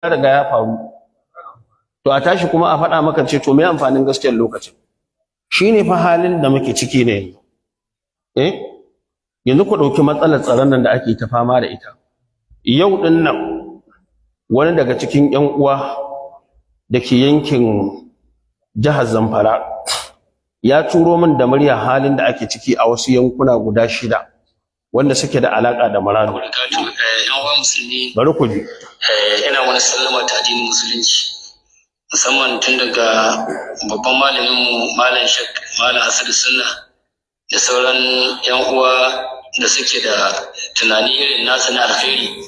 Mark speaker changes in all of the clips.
Speaker 1: Riga ya faru. To a tashi kuma a faɗa maka ce, to me amfanin gaskiyar lokacin? Shine fa halin da muke ciki ne yanzu. Eh, yanzu ku ɗauki matsalar tsaron nan da ake ta fama da ita. Yau ɗin nan wani daga cikin 'yan uwa da ke yankin jihar Zamfara ya turo min da murya halin da ake ciki a wasu yankuna guda shida wanda suke da alaka da Maradun.
Speaker 2: Yan uwa musulmi,
Speaker 1: Bari ku ji.
Speaker 2: Ina wani sallama ta addinin Musulunci, musamman tun daga babban malaminmu, Malam Shek Malam Asadu Sunna, da sauran yan uwa da suke da tunani irin nasa na alkhairi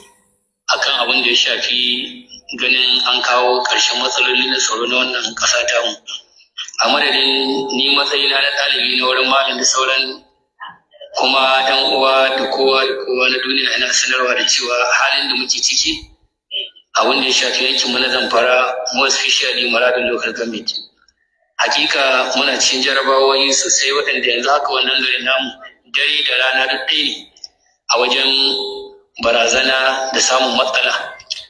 Speaker 2: akan abin da ya shafi ganin an kawo ƙarshen matsaloli na tsaro na wannan ƙasa tamu. A madadin ni matsayina na ɗalibi na wurin malam da sauran kuma yan uwa da kowa da kowa na duniya, ina sanarwa da cewa halin da muke ciki, abin da ya shafi yankinmu na Zamfara, more especially Maradun Local Government, hakika muna cikin jarabawoyi sosai, waɗanda yanzu haka wannan garin namu dare da rana duk ɗaya ne a wajen barazana da samun matsala,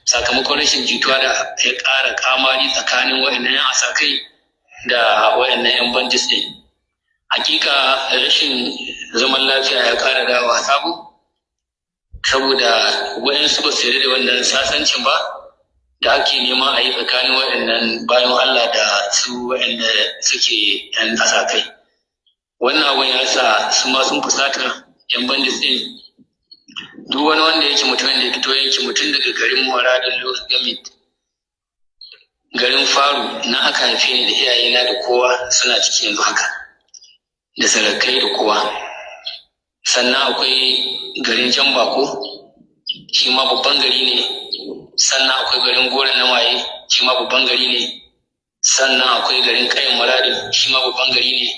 Speaker 2: sakamakon rashin jituwa da ya ƙara kamari tsakanin waɗannan 'yan asakai da waɗannan 'yan bandits ɗin. Hakika rashin zaman lafiya ya ƙara dawowa sabo, saboda waɗansu ba su yarda da wannan sasancin ba da ake nema a yi tsakanin waɗannan bayan Allah da su waɗanda suke 'yan asakai. Wannan abun ya sa su ma sun fusata, 'yan bandits ɗin. Duk wani wanda yake mutumin da ya fito yanki mutum daga garin Maradun Local Government, garin Faru na aka haife ni, da iyayena da kowa suna ciki yanzu haka, da sarakai da kowa. Sannan akwai garin Jambako, shi ma babban gari ne. Sannan akwai garin Gora na Maye, shi ma babban gari ne. Sannan akwai garin Kayan Maradin, shi ma babban gari ne.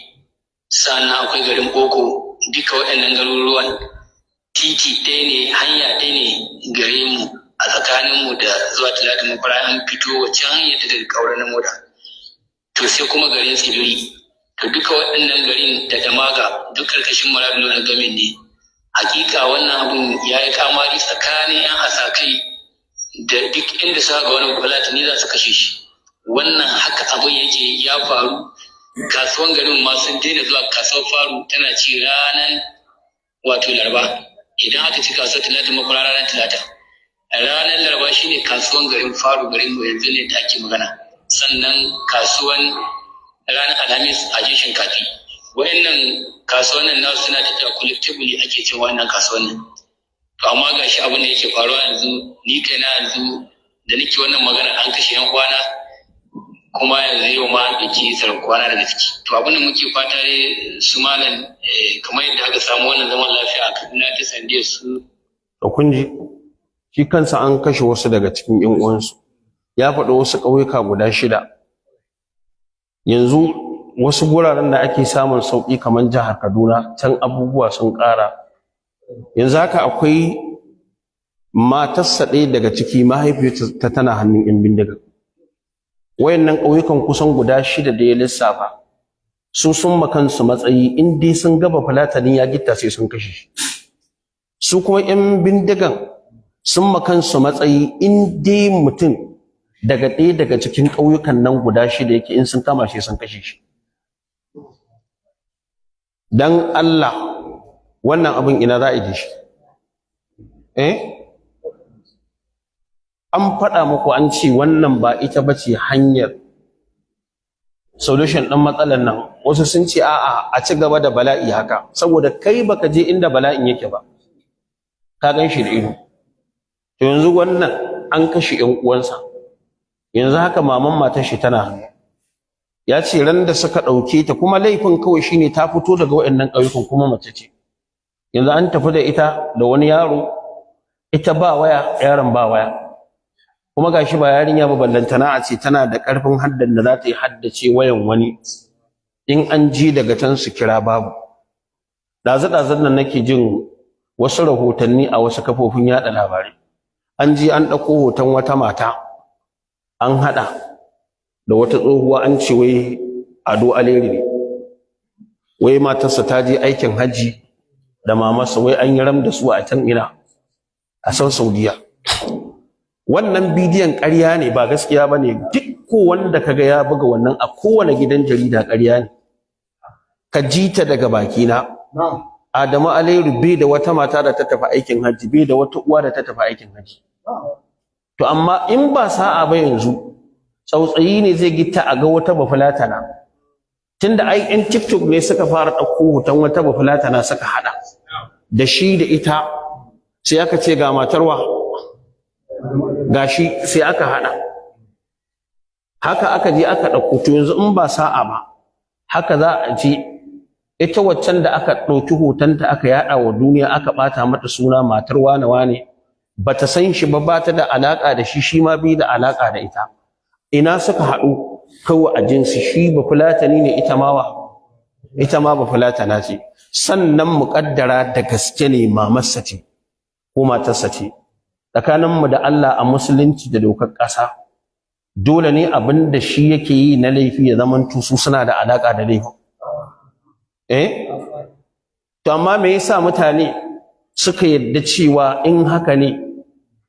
Speaker 2: Sannan akwai garin Boko. Duka waɗannan garuruwan titi ɗaya ne, hanya ɗaya ne gare mu a tsakaninmu da zuwa Talata Mafara, an fito wacce hanyar ta daga Kaura na Moda. To sai kuma garin Tsibiri. To duka waɗannan garin da Damaga duk karkashin Maradun na gamin ne. Hakika wannan abun ya yi kamari tsakanin 'yan asakai, da duk inda suka ga wani Bafulatani za su kashe shi. Wannan haka abun yake ya faru. Kasuwan garin ma sun daina zuwa. Kasuwar Faru tana ci ranar, wato Laraba. Idan aka ci kasuwar Talata Mafara ranar Talata, ranar Laraba shine kasuwan garin Faru, garin mu yanzu ne da ake magana. Sannan kasuwan ranar Alhamis a Jishin Kafi. Wayannan kasuwannin nasu suna tafiya collectively ake cewa wannan kasuwannin. To amma gashi abin da yake faruwa yanzu, ni kaina yanzu da nake wannan magana an kashe yan uwana, kuma yanzu yau ma an ɗauki kwana daga ciki. To abin da muke fata ne, su malam, kamar yadda aka samu wannan zaman lafiya a Kaduna ta sandiyar su.
Speaker 1: Da kun ji, shi kansa an kashe wasu daga cikin ƴan uwansu. Ya faɗi wasu ƙauyuka guda shida. Yanzu wasu guraren da ake samun sauƙi kamar jihar Kaduna, can abubuwa sun ƙara. Yanzu haka akwai matarsa ɗaya daga ciki, mahaifiyarta ta tana hannun 'yan bindiga. Wayannan ƙauyukan kusan guda shida da ya lissafa, su sun makansu matsayi, in dai sun gaba Fulatani ya gitta sai sun kashe shi. Su kuma 'yan bindigan sun makansu matsayi, in dai mutum daga ɗaya daga cikin ƙauyukan nan guda shida yake, in sun kama shi sun kashe shi. Dan Allah, wannan abin ina za a ji shi? Eh, an faɗa muku, an ce wannan ba ita ba ce hanyar solution ɗin matsalar nan. Wasu sun ce a'a, a ci gaba da bala'i haka, saboda kai baka je inda bala'in yake ba, ka gan shi da ido. To yanzu wannan an kashe ƴan uwansa. Yanzu haka maman matar shi tana hannu. Ya ce ran da suka ɗauke ta kuma, laifin kawai shine ta fito daga waɗannan ƙauyukan, kuma mace ce. Yanzu an tafi da ita da wani yaro, ita ba waya, yaron ba waya. Kuma gashi ba yarinya ba, ballantana a ce tana da ƙarfin haddan da za ta yi haddace wayan wani, in an ji daga can su kira, babu. Ɗazu-ɗazun nan nake jin wasu rahotanni a wasu kafofin yaɗa labarai, an ji an ɗauko hoton wata mata an haɗa da wata tsohuwa, an ce wai Ado Aleri ne, wai matarsa ta je aikin hajji da mamarsa, wai an yi ram da su a can ina a san Saudiya. Wannan bidiyon ƙarya ne, ba gaskiya ba ne. Duk ko wanda kaga ya buga wannan a kowane gidan jarida, ƙarya ne. Ka ji ta daga bakina. Adamu Aleru bai da wata mata da ta tafi aikin hajji, bai da wata uwa da ta tafi aikin hajji. To amma in ba sa'a ba, yanzu tsautsayi ne zai gitta a ga wata bafulatana, tunda ai yan TikTok ne suka fara ɗauko hoton wata bafulatana suka haɗa da shi da ita, sai aka ce ga matarwa gashi, sai aka haɗa haka, aka je aka ɗauko. To yanzu in ba sa'a ba, haka za a je ita waccan da aka ɗauki hotonta aka yaɗa wa duniya, aka ɓata mata suna matar wane wane, bata san shi ba, ba ta da alaƙa da shi, shi ma bai da alaƙa da ita. Ina suka haɗu? Kawai a jinsi, shi ba fulatani ne, ita ma ba fulatana ce. Sannan muƙaddara da gaske ne mamarsa ce ko matarsa ce, tsakaninmu da Allah, a musulunci da dokar ƙasa, dole ne abin da shi yake yi na laifi ya zamanto su suna da alaƙa da laifin? Eh, to amma me yasa mutane suka yadda cewa in haka ne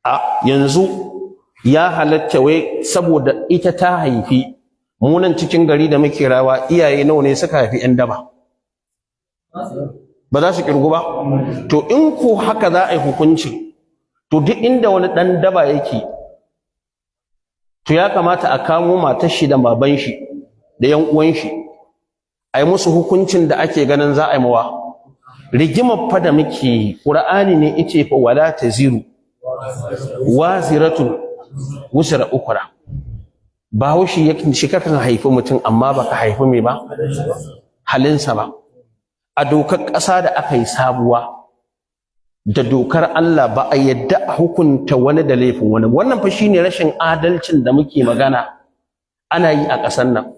Speaker 1: a yanzu ya halatta, wai saboda ita ta haifi? Munan cikin gari da muke rawa, iyaye nawa ne suka haifi 'yan daba? Ba za su kirgu ba. To in ko haka za a yi hukunci, to duk inda wani ɗan daba yake, to ya kamata a kamo matar shi da baban shi da yan uwan shi, a yi musu hukuncin da ake ganin za a yi mawa. Rigimar fa da muke yi, Ƙur'ani ne ice fa wala taziru waziratun wuzra ukhra. Bahaushe yake shi, kakan haifi mutum amma baka haifi mai ba halinsa ba. A dokar ƙasa da aka yi sabuwa da dokar Allah, ba a yadda a hukunta wani da laifin wani. Wannan fa shine rashin adalcin da muke magana ana yi a ƙasar nan.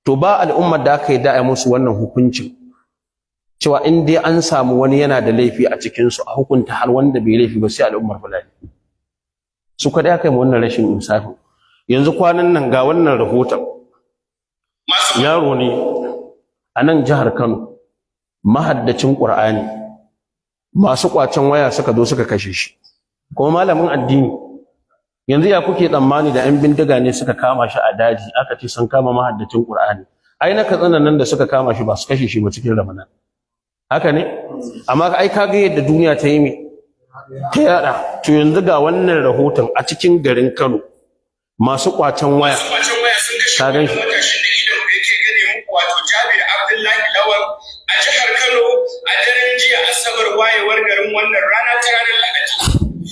Speaker 1: To ba al'ummar da aka yi da a musu wannan hukuncin, cewa in dai an samu wani yana da laifi a cikinsu, a hukunta har wanda bai laifi ba, sai al'ummar Fulani. Su kaɗai aka yi wannan rashin insafin. Yanzu kwanan nan ga wannan rahoton: yaro ne a nan jihar Kano, mahaddacin Ƙur'ani, masu ƙwacen waya suka zo suka kashe shi, kuma malamin addini. Yanzu ya kuke tsammani da 'yan bindiga ne suka kama shi a daji, aka ce sun kama mahaddacin Ƙur'ani? Ai na Katsina nan da suka kama shi, ba su kashe shi ba cikin Ramadan, haka ne? Amma ai ka ga yadda duniya ta yi me ta yada. To yanzu ga wannan rahoton a cikin garin Kano, masu kwacen waya.
Speaker 3: Kwacen waya sun kashe
Speaker 1: Ka gan shi.
Speaker 3: matashin da idon ku yake gane muku, wato Jabir Abdullahi Lawal, a jihar Kano a daren jiya Asabar, wayewar garin wannan rana ta ranar Lahadi.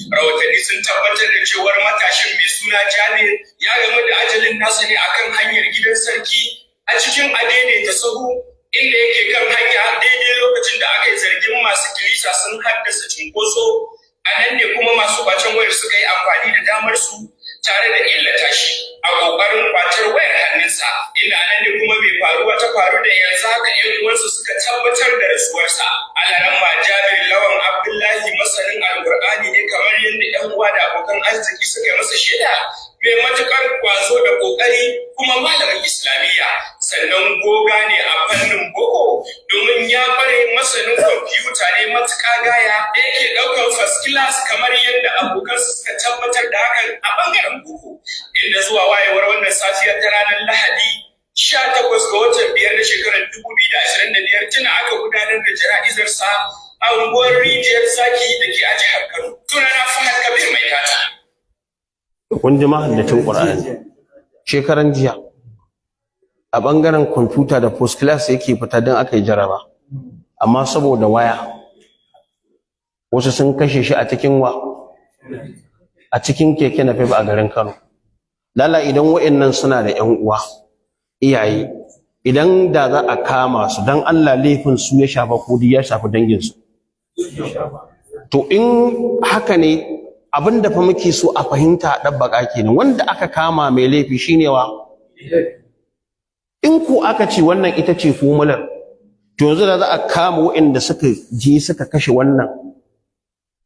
Speaker 3: Rahotanni sun tabbatar da cewar matashin mai suna Jabir ya gamu da ajalin nasa ne akan hanyar Gidan Sarki a cikin adaidaita sahu, inda yake kan hanya daidai lokacin da aka yi zargin masu kilisa sun haddasa cunkoso. A nan ne kuma masu kwacen wayar suka yi amfani da damar su tare da illata shi a kokarin kwatar wayar hannunsa, inda a nan ne kuma mai faruwa ta faru da yanzu haka 'yan uwansa suka tabbatar da rasuwarsa. Alaramma Jabir Lawan Abdullahi masanin Alkur'ani ne, kamar yadda 'yan uwa da abokan arziki suka yi masa shaida, mai matukar kwazo da kokari, kuma malamin Islamiyya, sannan goga ne a fannin boko, domin ya kware, masanin kwamfuta ne matuƙa gaya da yake ɗaukar first class, kamar yadda abokansa suka tabbatar da hakan a bangaren boko. Inda zuwa wayewar wannan safiya ta ranar Lahadi, 18 ga watan 5 na shekarar 2025, tuna aka gudanar da jana'izarsa a unguwar Rijiyar Zaki da ke a jihar Kano. Sunana Fahad Kabir Mai Tata.
Speaker 1: Kun ji mahaddacin Ƙur'ani, shekaran jiya a ɓangaren kwamfuta da first class yake fita don aka yi jaraba, amma saboda waya wasu sun kashe shi a cikin wa a cikin keke napep a garin Kano. Lala, idan wa'annan suna da ƴan uwa, iyaye, idan da za a kama su, dan Allah laifin su ya shafa ko ya shafi dangin su? To in haka ne, abin da fa muke so a fahimta a ɗabbaƙa kenan: wanda aka kama mai laifi shine wa. In ko aka ce wannan ita ce fomular, to yanzu da za a kama waɗanda suka je suka kashe wannan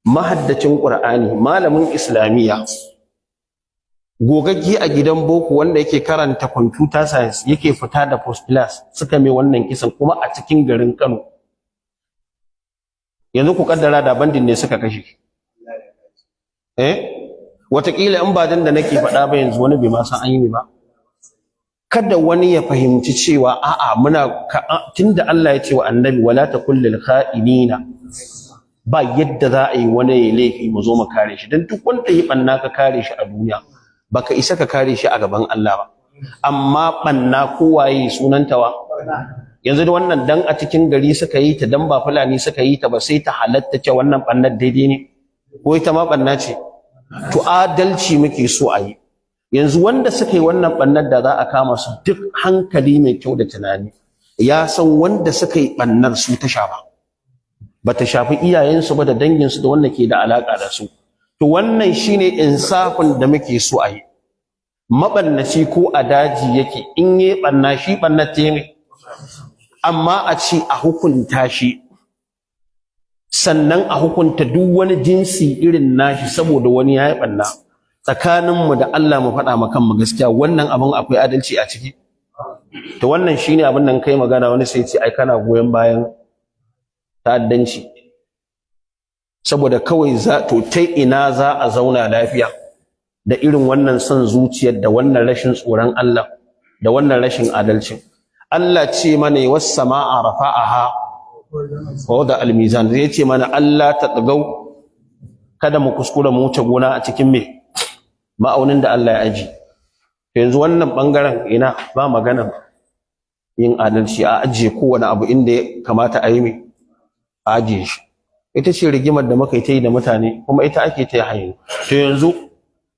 Speaker 1: mahaddacin Ƙur'ani, malamin Islamiyya, gogagge a gidan boko, wanda yake karanta computer science, yake fita da first class, suka mai wannan kisan kuma a cikin garin Kano, yanzu ku kaddara da bandit ne suka kashe, eh, Wataƙila in ba dan da nake faɗa ba yanzu wani bai ma san an yi ba. Kada wani ya fahimci cewa a'a muna tunda Allah ya ce wa annabi wala takul lil kha'inina, ba yadda za a yi wani ya laifi mu zo mu kare shi, dan duk wanda ya banna ka kare shi a duniya baka isa ka kare shi a gaban Allah ba. Amma banna kowaye sunanta wa yanzu da wannan dan a cikin gari suka yi ta, dan ba Fulani suka yi ta ba, sai ta halatta ce wannan bannar daidai ne ko ita ma banna ce? To adalci muke so a yi. Yanzu wanda suka yi wannan bannar da za a kama su, duk hankali mai kyau da tunani ya san wanda suka yi bannar su ta shafa, ba ta shafi iyayensu ba da danginsu da wanda ke da alaka da su. To wannan shine insafin da muke so a yi. Mabannaci ko a daji yake, in yi banna shi bannar ta ne, amma a ce a hukunta shi sannan a hukunta duk wani jinsi irin nashi saboda wani ya yi banna, tsakaninmu da Allah mu faɗa ma kanmu gaskiya, wannan abin akwai adalci a ciki? To wannan shine abin nan kai magana wani sai ce ai kana goyon bayan ta'addanci, saboda kawai za to ta ina za a zauna lafiya da irin wannan son zuciyar da wannan rashin tsoron Allah da wannan rashin adalcin? Allah ce mana was sama'a rafa'aha wa wada al-mizan, zai ce mana Allah ta tsagau, kada mu kuskura mu wuce gona a cikin me ma'aunin da Allah ya aji. Yanzu wannan bangaren ina ba magana yin adalci, a ajiye kowane abu inda ya kamata a yi mai a ajiye shi. Ita ce rigimar da muka yi ta yi da mutane, kuma ita ake ta yi hayo. To yanzu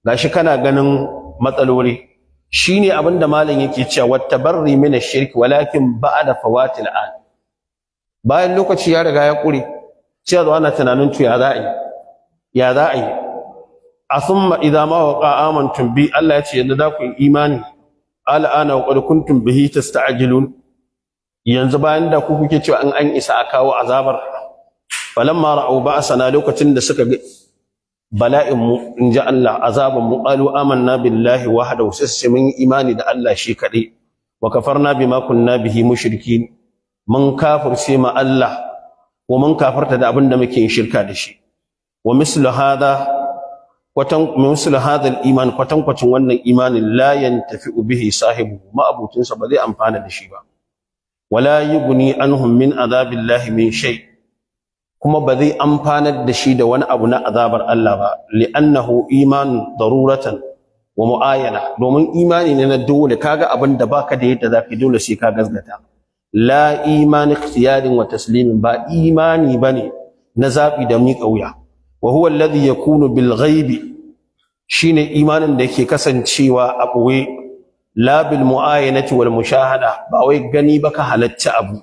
Speaker 1: gashi kana ganin matsaloli, shine abin da malam yake cewa wattabarri min ash-shirk walakin ba'da fawatil an, bayan lokaci ya riga ya kure, sai zo ana tunanin to ya za a yi, ya za a yi. A thumma idza ma waqa amantum bi, Allah ya ce yanzu za ku yi imani, al'ana wa qad kuntum bihi tasta'jilun, yanzu bayan da ku kuke cewa an isa a kawo azabar. Falamma ra'au ba'sana, lokacin da suka ga bala'in mu, in ji Allah, azaban mu, qalu amanna billahi wahdahu, sai mun imani da Allah shi kaɗai, wa kafarna bima kunna bihi mushrikin, mun kafirce ma Allah wa mun kafarta da abin da muke yin shirka da shi. Wa mislu hadha kwatan mislu hadha al-iman, kwatan kwacin wannan imanin, la yantafi'u bihi sahibu, ma abutinsa ba zai amfana da shi ba, wala yughni anhum min azabillahi min shay', kuma ba zai amfanar da shi da wani abu na azabar Allah ba, li'annahu iman daruratan wa mu'ayana, domin imani ne na dole, kaga abin da baka da yadda zaka dole sai ka gazgata. La iman ikhtiyarin wa taslimin, ba imani bane na zabi da miƙa wuya. Wa huwa alladhi yakunu bil ghaibi, shine imanin da yake kasancewa a ɓoye, la bil mu'ayanati wal mushahada, ba wai gani baka halatta abu.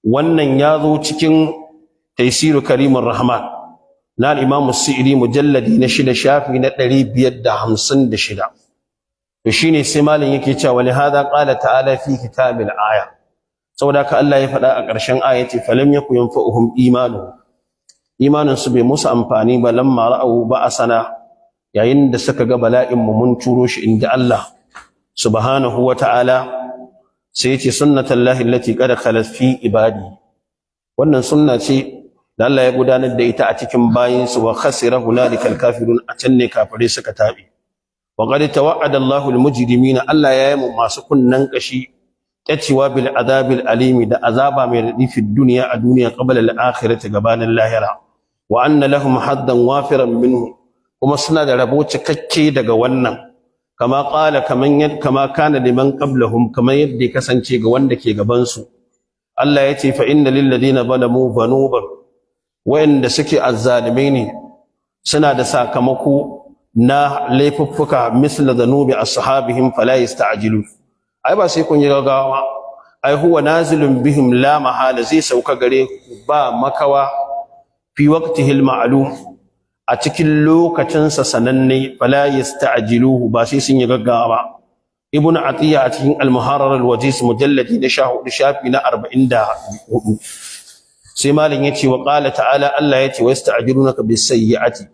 Speaker 1: Wannan ya zo cikin Taisiru Karimin Rahman na Imam Sa'idi, mujalladi na 6, shafi na 556. To shine sai malam yake cewa li hada qala ta'ala fi kitabil aya, saboda ka Allah ya faɗa a ƙarshen ayati falam yaku yanfa'uhum imanu, imanin su bai musu amfani ba, lamma ra'au ba'asana, yayin da suka ga bala'in mu mun turo shi inda Allah subhanahu wa ta'ala. Sai yace sunnatullahi allati qad khalat fi ibadi, wannan sunna ce da Allah ya gudanar da ita a cikin bayinsu, wa khasira hunalika alkafirun, a can ne kafirai suka tabi. Wa qad tawa'ada Allahu almujrimina, Allah ya yi masu kunnan kashi tacewa bil azabil alimi, da azaba mai radi fi dunya a duniya, qabla al akhirati, gabanin lahira. Wa anna lahum haddan wafiran minhu, kuma suna da rabo cikakke daga wannan, kama qala, kaman kama kana liman qablahum, kaman yadda ya kasance ga wanda ke gaban su. Allah ya ce fa inna lil ladina zalamu dhanuban, wayanda suke azzalimai ne suna da sakamako na laifuffuka, misla dhanubi ashabihim fala yasta'jilu, ai ba sai kun yi gaggawa, ai huwa nazilun bihim la mahala, zai sauka gare ku ba makawa, fi waqtihi al-ma'lum, a cikin lokacin sa sananne, fala yasta'jiluhu, ba sai sun yi gaggawa ba. Ibn Atiyya a cikin Al-Muharrar Al-Wajiz, mujalladi na 14, shafi na 44. Sai malam yace wa qala ta'ala, Allah yace wa yasta'jilunaka bis-sayyi'ati,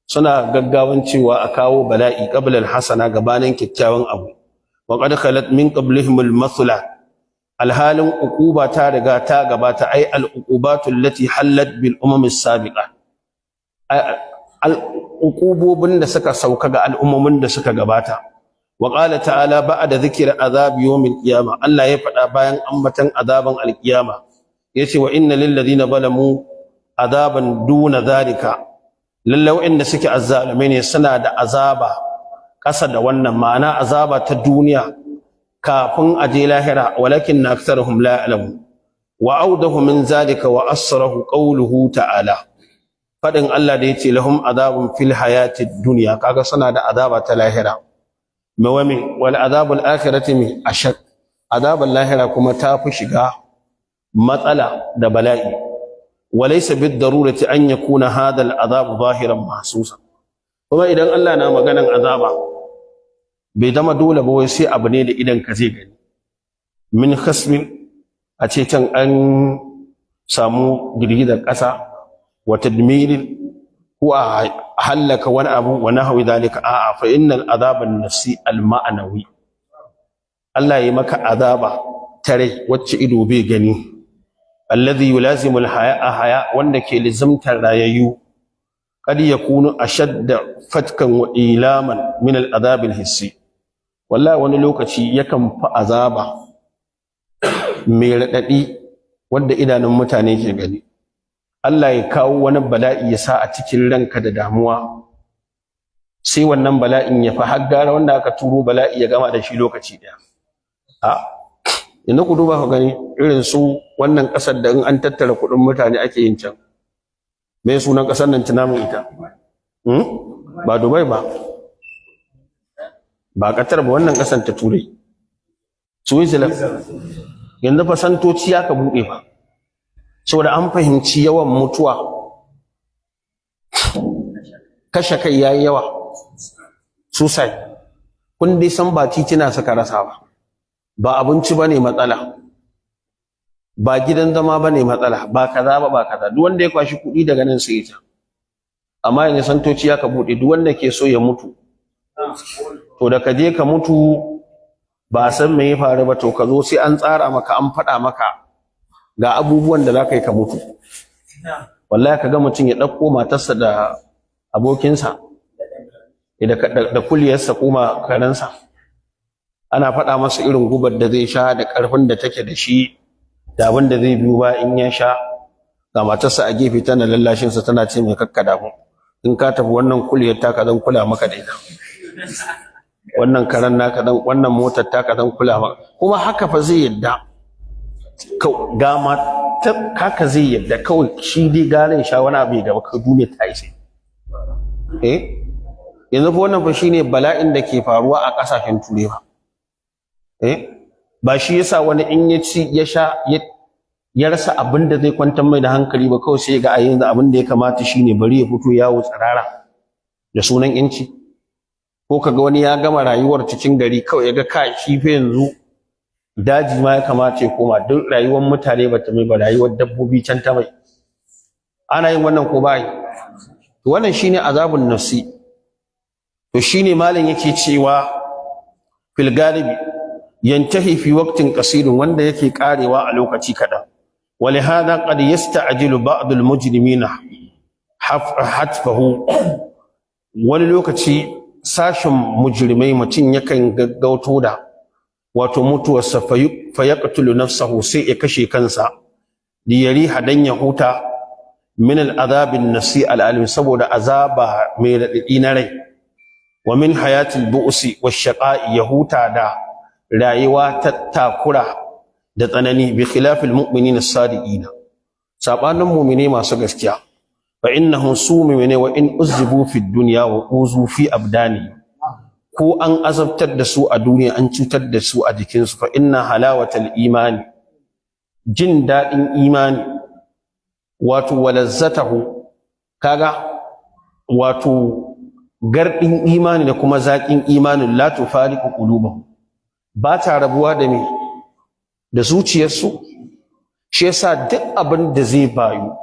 Speaker 1: suna gaggawan cewa a kawo bala'i qabla al-hasana, gabanin kyakkyawan abu. Wa qad khalat min qablihim al-mathla, alhalin uquba ta riga ta gabata, ai al-uqubatu allati hallat bil umam as-sabiqa, Al'uqubobin da suka sauka ga al'ummomin da suka gabata. Wa qala ta'ala ba'da dhikri azab yawmil qiyama, Allah ya faɗa bayan ambatan azaban alqiyama, yace wa inna lil ladina zalamu azaban duna zalika. Lalle wa'inda suke azzalimai ne suna da azaba ƙasa da wannan, ma'ana azaba ta duniya kafin a je lahira, walakin aktharuhum la ya'lamun. Wa awdahu min zalika wa asrahu qawluhu ta'ala, fadin Allah da yace lahum azabun fil hayatid dunya, kaga suna da azaba ta lahira. Mawami wal azabul akhirati mi ashaq, azabul lahira kuma ta fi shiga matsala da bala'i. Walaysa bid darurati an yakuna hadha al azab zahiran mahsusa. Kuma idan Allah na maganan azaba bai zama dole ba wai sai abu ne da idan ka zai gani. Min khasmin, a ce can an samu girgizar ƙasa, wa tadmirin, ko a hallaka wani abu, wa nahwi zalika. A'a, fa innal azaba an-nafsi al-ma'nawi, Allah ya maka azaba tare wacce ido bai gani, alladhi yulazimu al-haya haya, wanda ke lizimtar rayayyu, qad yakunu ashadda fatkan wa ilaman min al-azab al-hissi. Wallahi wani lokaci yakan fa azaba mai raɗaɗi wanda idanun mutane ke gani. Allah ya kawo wani bala'i ya sa a cikin ranka da damuwa, sai wannan bala'in ya fi har gara wanda aka turo bala'i ya gama da shi lokaci ɗaya. A yanzu ku duba ku gani irin su wannan ƙasar da in an tattara kuɗin mutane ake yin can. Me sunan ƙasar nan, tuna min ita? Ba Dubai ba, ba Qatar ba, wannan ƙasar ta Turai, Switzerland. Yanzu fa santoci aka buɗe fa, saboda an fahimci yawan mutuwa, kashe kai yayi yawa, suicide. Kun dai san ba titina suka rasa ba, ba abinci bane matsala, ba gidan zama bane matsala, ba kaza ba, ba kaza. Duk wanda ya kwashi kuɗi daga nan sai ita. Amma yanzu santoci aka buɗe, duk wanda ke so ya mutu, to da ka je ka mutu ba san me ya faru ba, to ka zo sai an tsara maka, an faɗa maka ga abubuwan da za ka yi ka mutu. Wallahi ka ga mutum ya ɗauko matarsa da abokinsa da kuliyarsa kuma karensa, ana faɗa masa irin gubar da zai sha da ƙarfin da take da shi da abin da zai biyo ba in ya sha. Ga matarsa a gefe tana lallashinsa, tana ce mai kakka damu, in ka tafi wannan kuliyar taka zan kula maka da ita, wannan karen naka dan, wannan motar taka zan kula maka. Kuma haka fa zai yadda, ga matar haka zai yadda, kawai shi dai gane ya sha wani abu ya gaba ka duniya ta yi sai. Yanzu fa wannan fa shine bala'in da ke faruwa a ƙasashen Turai ba. Ba shi yasa wani in ya ci ya sha ya rasa abin da zai kwantar mai da hankali ba, kawai sai ga a yanzu abin da ya kamata shine bari ya fito yawo tsirara da sunan yanci. Ko kaga wani ya gama rayuwar cikin gari, kawai ya ga kai shi fa yanzu daji ma ya kamata ya koma, duk rayuwar mutane ba ta mai ba, rayuwar dabbobi can ta mai. Ana yin wannan ko ba yi? To wannan shine azabun nafsi. To shine malam yake cewa fil galibi yantahi fi waqtin qasirin, wanda yake karewa a lokaci kaɗan. ولهذا قد يستعجل بعض المجرمين hatfahu. Wani lokaci sashen mujrimai, mutum yakan gaggauto da wato mutuwarsa, fa yaqtulu nafsahu, sai ya kashe kansa, liyariha, dan ya huta, min al'azab an-nafsi al-alim, saboda azaba mai raɗaɗi na rai, wa min hayatil bu'si wash-shaqa'i, ya huta da rayuwa ta takura da tsanani. Bi khilafil mu'minin as-sadiqina, sabanin mu'mine masu gaskiya, fa innahum, su mu'mine, wa in uzzibu fid dunya wa uzu fi abdani, ko an azabtar da su a duniya, an cutar da su a jikinsu, fa inna halawatal imani, jin daɗin imani, wato walazzatahu, kaga wato gardin imani da kuma zaƙin imanin, la tufariqu qulubahum, ba ta rabuwa da me? Da zuciyarsu. Shi yasa duk abin da zai bayu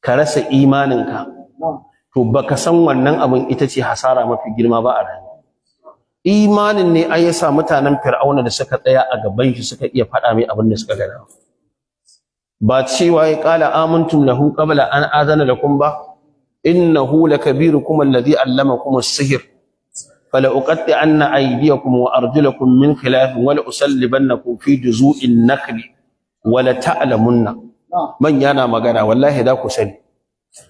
Speaker 1: ka rasa imaninka, to baka san wannan abin ita ce hasara mafi girma ba a rayuwa. Imanin ne ai yasa mutanen Fir'auna da suka tsaya a gaban shi suka iya faɗa mai abin da suka gana. Ba cewa ya qala amantum lahu qabla an azana lakum ba? Innahu lakabirukum alladhi allamakum as-sihr fala uqatti'anna aydiyakum wa arjulakum min khilaf wa la usallibannakum fi juzu'in nakhli wa la ta'lamunna. Manya na magana, wallahi da ku sani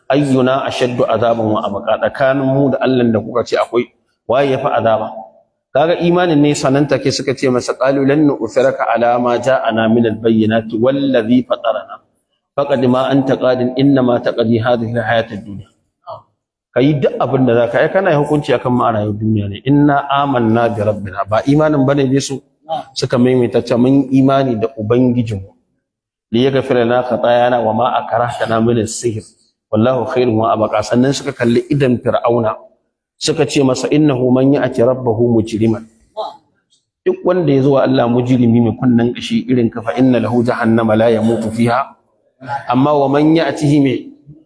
Speaker 1: ayyuna ashaddu azaban wa abqa, tsakanin mu da Allah da kuka ce akwai waye yafi azaba. Kaga imanin ne sanan take suka ce masa qalu lan nu'thiraka ala ma ja'ana min al-bayyinati wallazi fatarana faqad ma anta qadin inna ma taqdi hadhihi al-hayat ad-dunya. Kai duk abin da zaka yi kana hukunci akan ma rayuwar duniya ne. Inna amanna bi rabbina, ba imanin bane ne su suka maimaita ce mun imani da ubangijinmu li yaghfira lana khatayana wa ma akrahtana min as-sihr wallahu khairun wa abqa. Sannan suka kalli idan fir'auna suka ce masa innahu man ya'ti rabbahu mujriman, duk wanda ya zo wa Allah mujrimi mai kunnan kashi irin ka fa inna lahu jahannama la yamutu fiha. Amma wa man ya'tihi mai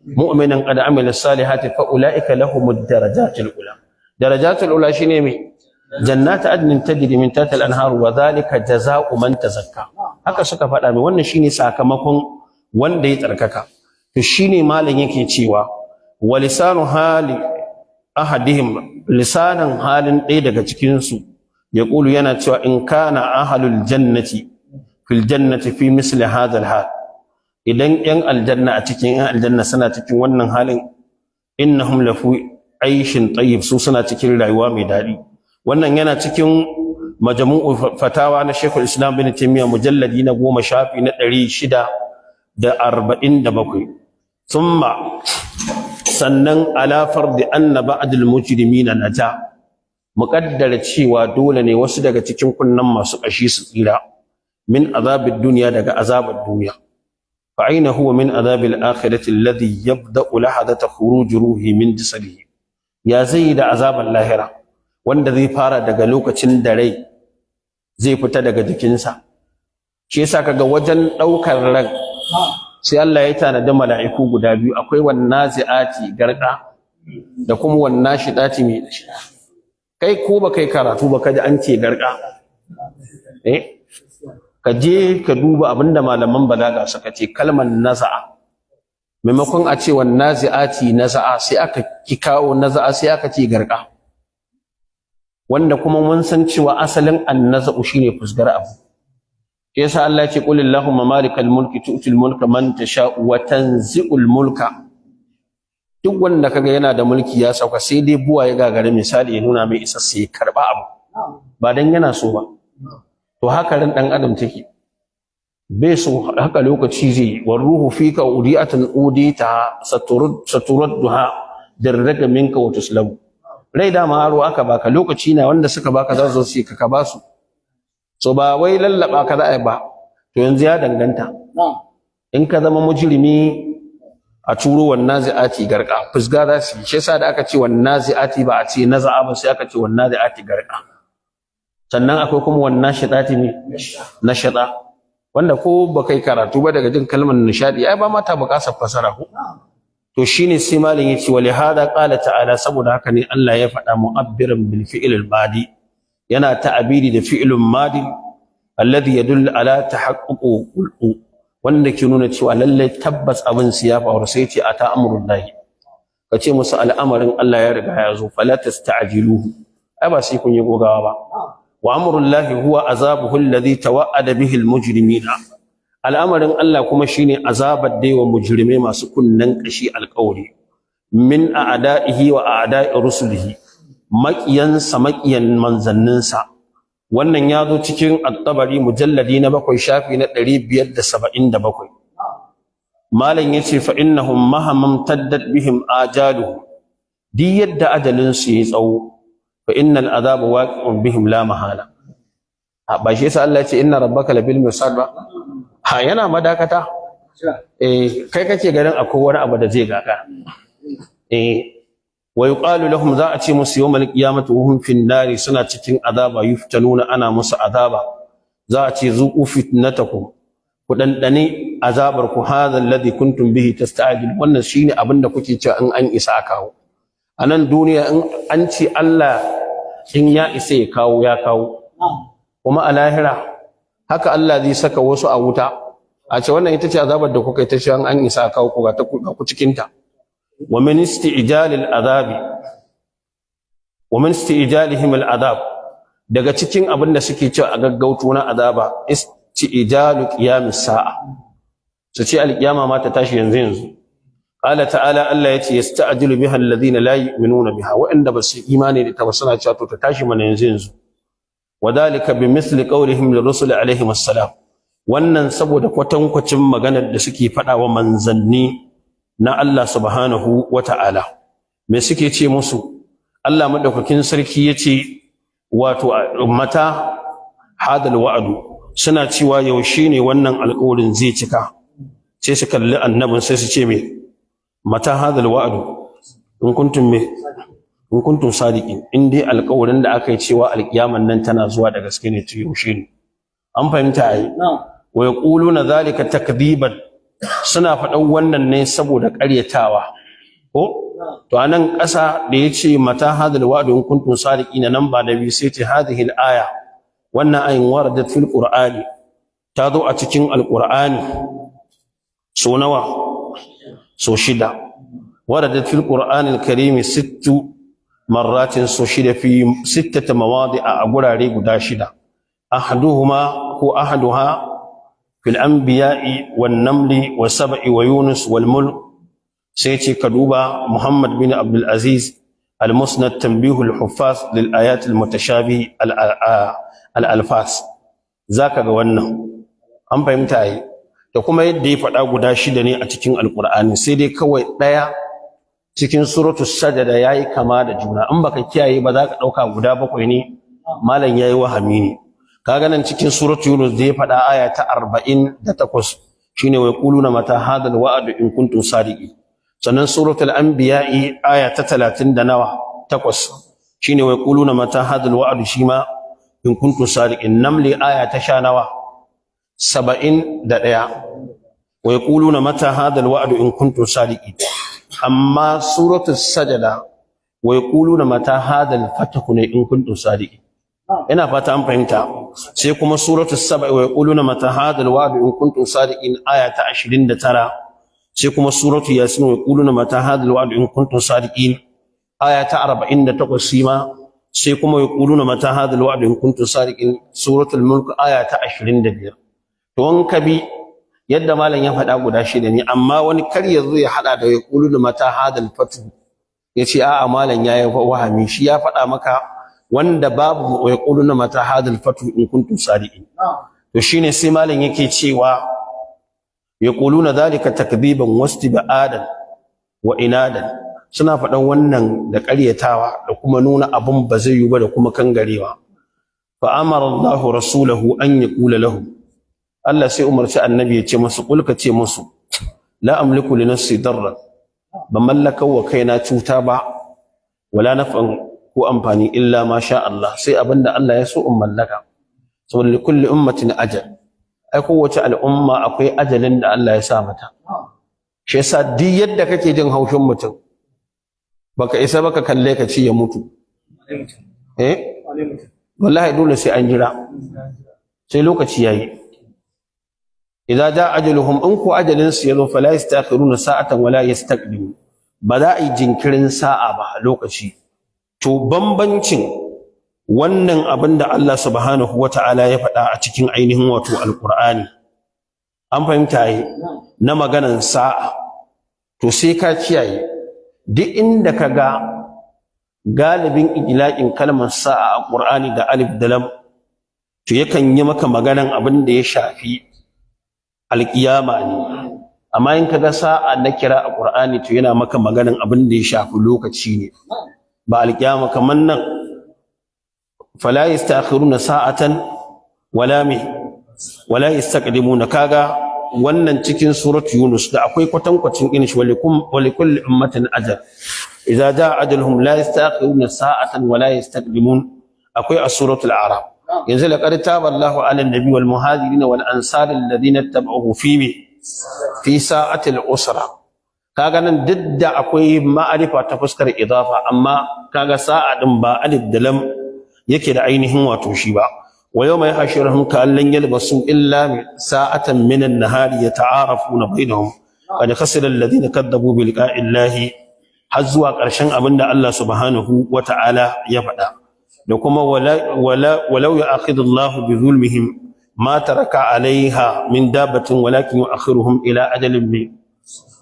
Speaker 1: mu'minan qad amila salihati fa ulaika lahumud darajatul ula. Darajatul ula shine mai jannatu adnin tajri min tahtiha al-anhar wa dhalika jazaa'u man tazakka. Haka suka faɗa mai wannan shine sakamakon wanda ya tsarkaka. To shine malam yake cewa wa lisanu hali ahadihim, lisanan halin ɗaya daga cikin su yaqulu yana cewa in kana ahlul jannati fil jannati fi misli hadha al hal, idan yan aljanna a cikin yan aljanna suna cikin wannan halin, innahum lafu aishin tayyib, su suna cikin rayuwa mai daɗi. Wannan yana cikin majmu'u fatawa na Sheikhul Islam bin Taymiyyah mujalladi na 10 shafi na 647. Thumma sannan ala fardi anna ba'd al-mujrimina naja, muqaddara cewa dole ne wasu daga cikin kunnan masu kashi su tsira min azabid dunya, daga azabar duniya. Fa aina huwa min azabil akhirati alladhi yabda'u lahadata khuruj ruhi min jasadihi, ya zai da azabar lahira wanda zai fara daga lokacin da rai zai fita daga jikinsa. Shi yasa kaga wajen daukar ran sai Allah ya tanadi mala'iku guda biyu, akwai wannazi'ati garka da kuma wannashidati mai kai ko ba kai karatu ba kaji an ce garka, ka je ka duba abinda malaman balaga suka ce kalmar naza'a, maimakon a ce wannazi'ati naza'a sai aka ki kawo naza'a sai aka ce garka, wanda kuma mun san cewa asalin annaza'u shine fusgar abu. Yasa Allah ya ce qul illahumma malikal mulki tu'til mulka man tasha'u wa tanzi'ul mulka. Duk wanda kaga yana da mulki ya sauka sai dai buwa ya gagare misali ya nuna mai isa sai ya karba abu ba dan yana so ba. To haka ran dan adam take, bai so haka lokaci zai war ruhu fika udi'atan udita saturadduha dirraka minka wa tuslamu. Rai da ma aro aka baka lokaci na wanda suka baka za su yi ka ba su, so ba wai lallaba ka za a yi ba. To yanzu ya danganta, in ka zama mujrimi a turo wannazi'ati garka fusga za su yi. Shi yasa da aka ce wannazi'ati ba a ce naza'a ba sai aka ce wannazi'ati garka. Sannan akwai kuma wannashidati ne nashida, wanda ko ba kai karatu ba daga jin kalmar nishadi ai ba ma ta buƙatar fasara ko. To shine sai malam yace wa lihada qala ta'ala, saboda haka ne Allah ya faɗa mu'abbiran bil fi'l al madi, yana ta'abiri da fi'lun madi alladhi yadullu ala tahaqququ, wanda ke nuna cewa lalle tabbas abin su ya faru. Sai ce ata amrullahi, kace musu al'amarin Allah ya riga ya zo, fala tasta'jiluhu, ai ba sai kun yi gogawa ba. Wa amrullahi huwa azabuhu alladhi tawa'ada bihi almujrimina, al'amarin Allah kuma shine azabar da yawa mujrimai masu kunnan kashi alƙawari, min a'da'ihi wa a'da'i rusulihi, maƙiyansa maƙiyan manzanninsa. Wannan ya zo cikin at-Tabari mujalladi na 7 shafi na 577. Malam yace fa innahum mahamam taddat bihim ajaluhum, di yadda ajalin su yayi tsawo, fa innal azaba waqi'un bihim la mahala. Ba shi yasa Allah ya ce inna rabbaka labil mirsad ba, ha yana madakata. Kai kake ganin akwai wani abu da zai gaga. Wa yuqalu lahum, za a ce musu yawmal qiyamati wa hum fin nari, suna cikin azaba, yuftanuna, ana musu azaba. Za a ce zuqu fitnatakum, ku dandane azabar ku, hadha alladhi kuntum bihi tasta'jil, wannan shine abin da kuke cewa in an isa a kawo. A nan duniya in an ce Allah in ya isa ya kawo ya kawo, kuma a lahira haka Allah zai saka wasu a wuta a ce wannan ita ce azabar da kuka yi ta cewa an isa a kawo ku ga ta ku cikin ta. Wa min isti'jalil azabi wa min isti'jalihim al'azab, daga cikin abin da suke cewa a gaggauto na azaba, isti'jalu qiyamis sa'a, su ce alƙiyama ma ta tashi yanzu yanzu. Qala ta'ala, Allah yace yasta'jilu biha alladhina la yu'minuna biha, wa'anda basu imani da ta ba suna cewa to ta tashi mana yanzu yanzu. Wadhalika bimithli qawlihim lirrusul alaihim assalam, wannan saboda kwatankwacin maganar da suke faɗa wa manzanni na Allah subhanahu wa ta'ala. Me suke ce musu? Allah madaukakin sarki yace wato mata hadal wa'adu, suna cewa yaushe ne wannan alƙawarin zai cika? Sai su kalli annabin sai su ce me? Mata hadal wa'adu in kuntum me, in kuntum sadiqin, in dai alƙawarin da aka yi cewa alƙiyaman nan tana zuwa da gaske ne, to yaushe ne? An fahimta ai. Wa yaquluna zalika takdiban, suna faɗan wannan ne saboda ƙaryatawa. Ko to anan ƙasa da yace mata hadal wa'du in kuntum sadiqina, nan ba da bi sai ce hadhihi al-aya, wannan ayin waradat fil qur'ani, ta zo a cikin alqur'ani so nawa? So shida. Waradat fil qur'ani al-karim sittu marratin, so shida, fi sittata mawadi'a, a gurare guda shida. Ahaduhuma ko ahaduha fil anbiya'i wan namli wa sab'i wa yunus wal mulk. Sai ce ka duba Muhammad bin Abdul Aziz, al-Musnad tanbih al-huffaz lil ayat al-mutashabih al-alfas, zaka ga wannan. An fahimta ai. Da kuma yadda ya faɗa guda shida ne a cikin Alƙur'ani, sai dai kawai ɗaya cikin Suratul Sajada yayi kama da juna, in baka kiyaye ba za ka ɗauka guda bakwai ne, malam yayi wahami ne. Kaga nan cikin Suratul Yunus da ya faɗa aya ta 48 shine wa yaquluna mata hadal wa'du in kuntum sadiqin. Sannan Suratul Anbiya'i aya ta 30 da nawa? Takwas, shine wa yaquluna mata hadal wa'du shima in kuntum sadiqin. Namli aya ta sha nawa? 71, wa yaquluna mata hadal wa'du in kuntum sadiqin. Amma Suratul Sajada wa yaquluna mata hadal fathu ne in kuntum sadiqin. Ina fata an fahimta. Sai kuma Suratul Saba wa yaquluna mata hadal wa'du in kuntum sadiqin, aya ta 29. Sai kuma Suratul Yasin wa yaquluna mata hadal wa'du in kuntum sadiqin, aya ta 48 sima. Sai kuma yaquluna mata hadal wa'du in kuntum sadiqin, Suratul Mulk aya ta 25. To an kabi yadda malam ya faɗa guda shida ne, amma wani kar ya zo ya hada da yaquluna mata hadal fatu yace a'a malam yayi wahami, shi ya faɗa maka wanda babu wa yaquluna mata hadal fatu in kuntum sadiqin. To shine sai malam yake cewa yaquluna dhalika takdiban wastib'adan wa inadan, suna faɗan wannan da ƙaryatawa da kuma nuna abun ba zai yi ba da kuma kangarewa. Fa amara Allahu rasulahu an yaqula lahu, Allah sai umarci annabi ya ce musu, kulka ce musu, la amliku li nafsi darran, ban mallaka wa kaina cuta ba, wala naf'an ko amfani, illa ma sha Allah, sai abinda Allah ya so in mallaka. Saboda li kulli ummatin ajal, ai kowace al'umma akwai ajalin da Allah ya sa mata. Shi yasa duk yadda kake jin haushin mutum, baka isa baka kalle ka ci ya mutu. Eh wallahi dole sai an jira sai lokaci yayi. Idza jaa ajaluhum, in ku ajalin su yazo, fala yastakhiruna sa'atan wala yastaqdimu, ba za a yi jinkirin sa'a ba lokaci. To bambancin wannan abin da Allah subhanahu wata'ala ya faɗa a cikin ainihin wato Alƙur'ani, an fahimta yi na maganan sa'a, to sai ka kiyaye duk inda ka ga galibin ijla'in kalmar sa'a a Ƙur'ani da alif da lam, to yakan yi maka maganan abin da ya shafi alƙiyama ne. Amma in ka ga sa'a na kira a Ƙur'ani, to yana maka maganan abin da ya shafi lokaci ne, ba alƙiyama. Kamar nan fala yastakhiruna sa'atan wala mi wala yastaqdimuna, kaga wannan cikin Surat Yunus da akwai kwatankwacin irin shi, walikum walikulli ummatin ajal idza jaa ajaluhum la yastakhiruna sa'atan wala yastaqdimun, akwai a Suratul A'raf. Yanzu laqad taba Allahu 'ala an-nabi wal muhajirin wal ansar alladhina ittaba'uhu fi sa'ati al-usra. Kaga nan duk da akwai ma'arifa ta fuskar idafa, amma kaga sa'a din ba alif da lam yake da ainihin wato shi ba. Wa yawma yahshuruhum ka'an lan yalbasu illa sa'atan min an-nahari yata'arafuna bainahum qad khasira alladhina kadzabu bi liqa'i Allahi Har zuwa ƙarshen abin da Allah subhanahu wata'ala ya faɗa. Da kuma walau ya'khudullahu bi zulmihim ma taraka 'alayha min dabbatin, walakin yu'akhiruhum ila ajalin bi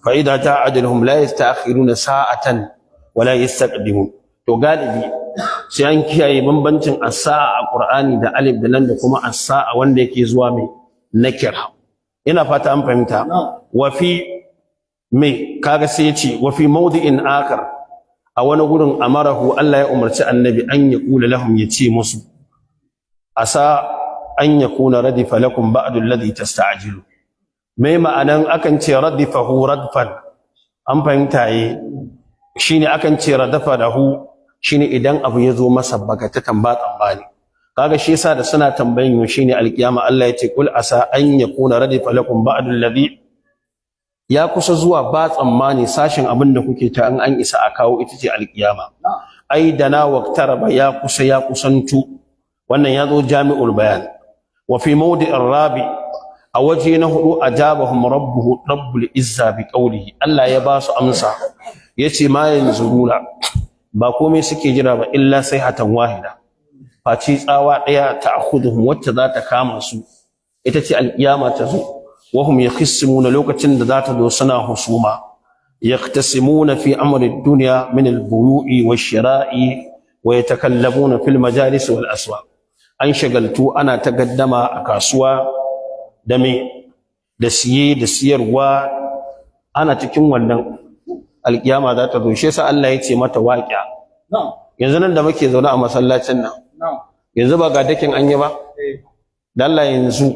Speaker 1: fa idza ja'a ajaluhum la yasta'khiruna sa'atan wala yastaqdimun. To galibi sai an kiyaye bambancin as-sa'a a Qur'ani da alif da lam, da kuma as-sa'a wanda yake zuwa mai nakira. Ina fata an fahimta. Wa fi mai kaga sai yace wa fi mawdi'in akhar, a wani gurin, amarahu, Allah ya umarci annabi, an ya kula lahum, ya ce musu, asa an yakuna radifa lakum ba'du alladhi tasta'jilu. Mai ma'anan akan ce radifahu radfan? An fahimta yi, shine akan ce radafa lahu, shine idan abu ya zo masa bagatatan ba tsammani. Kaga shi yasa da suna tambayin yau shine alkiyama, Allah ya ce kul asa an yakuna radifa lakum ba'du alladhi, ya kusa zuwa ba tsammani sashin abin da kuke ta an isa a kawo, ita ce alkiyama. Ai dana waqtaraba, ya kusa, ya kusantu. Wannan ya zo Jami'ul Bayan. Wa fi mawdi'ir rabi, a waje na hudu, ajabahum rabbuhu rabbul izza bi qawlihi, Allah ya ba su amsa, yace ma yanzuruna, ba komai suke jira ba, illa sayhatan wahida, face tsawa daya, ta akhuduhum, wacce za ta kama su, ita ce alkiyama ta zo, wahum yakhismuna, lokacin da za ta zo suna husuma, yaktasimuna fi amri dunya min al-buyu'i wash-shira'i wa yatakallamuna fil majalis wal aswaq. An shagaltu ana ta gaddama a kasuwa da me da siye da siyarwa, ana cikin wannan alkiyama za ta zo. Shi yasa Allah ya ce mata waqi'a. Yanzu nan da muke zaune a masallacin nan, yanzu ba ga dakin an yi ba? Dan Allah, yanzu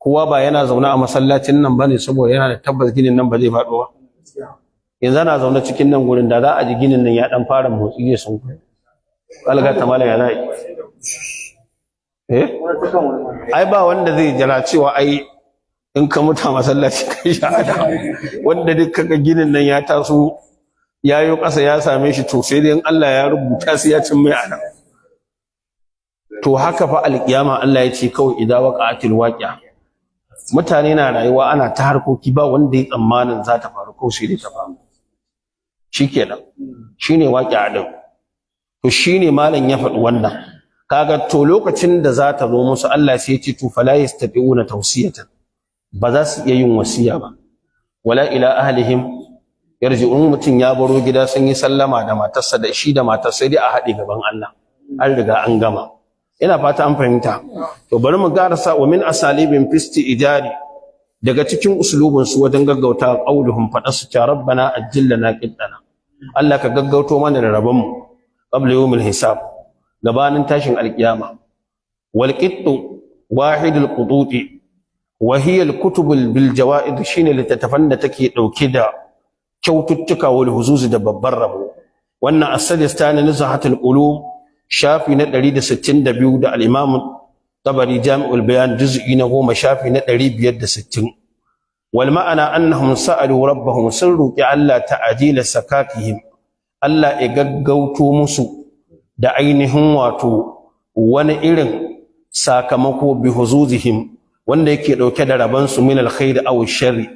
Speaker 1: kowa ba yana zaune a masallacin nan bane saboda yana da tabbas ginin nan ba zai faɗo ba? Yanzu ana zaune cikin nan gurin, da za a ji ginin nan ya dan fara motsi zai sun alga ta malam, ya zai eh? Ai ba wanda zai jira cewa ai in ka mutu a masallaci kai shahada. Wanda duk kaga ginin nan ya taso ya yi ƙasa ya same shi, to sai dai in Allah ya rubuta sai ya cin mai anan. To haka fa alƙiyama, Allah ya ce kawai idza waqa'atil waqi'a. Mutane na rayuwa ana ta harkoki, ba wanda ya tsammanin za ta faru, ko sai dai ta faru, shikenan, shine waqi'a din. To shine malam ya faɗi wannan. Kaga to lokacin da za ta zo musu, Allah sai ya ce to fala yastati'una tawsiyatan, ba za su iya yin wasiya ba, wala ila ahlihim yarji'un. Mutum ya baro gida sun yi sallama da matarsa, da shi da matarsa, sai dai a haɗe gaban Allah, an riga an gama. Ina fata an fahimta. To bari mu garasa. Wa min asalibin fisti ijari, daga cikin uslubin su wajen gaggauta, qauluhum, faɗa su ta rabbana ajjil lana qittana, Allah ka gaggauto mana da rabon mu, qabla yawmil hisab, gabanin tashin alkiyama. Wal qittu wahidul qututi wa hiya al kutub bil jawaid, shine littattafan da take dauke da kyaututtuka, wal huzuz, da babbar rabo. Wannan as-Sajistani, Nuzhatul Qulub, shafi na 162, da al-Imam Tabari, Jami'ul Bayan, juz'i na 10, shafi na 560. Wal ma'ana annahum sa'alu rabbahum, sun roki Allah ta'ajila sakakihim, Allah ya gaggauto musu da ainihin wato wani irin sakamako, bi huzuzihim, wanda yake dauke da rabansu, min alkhairi aw sharri,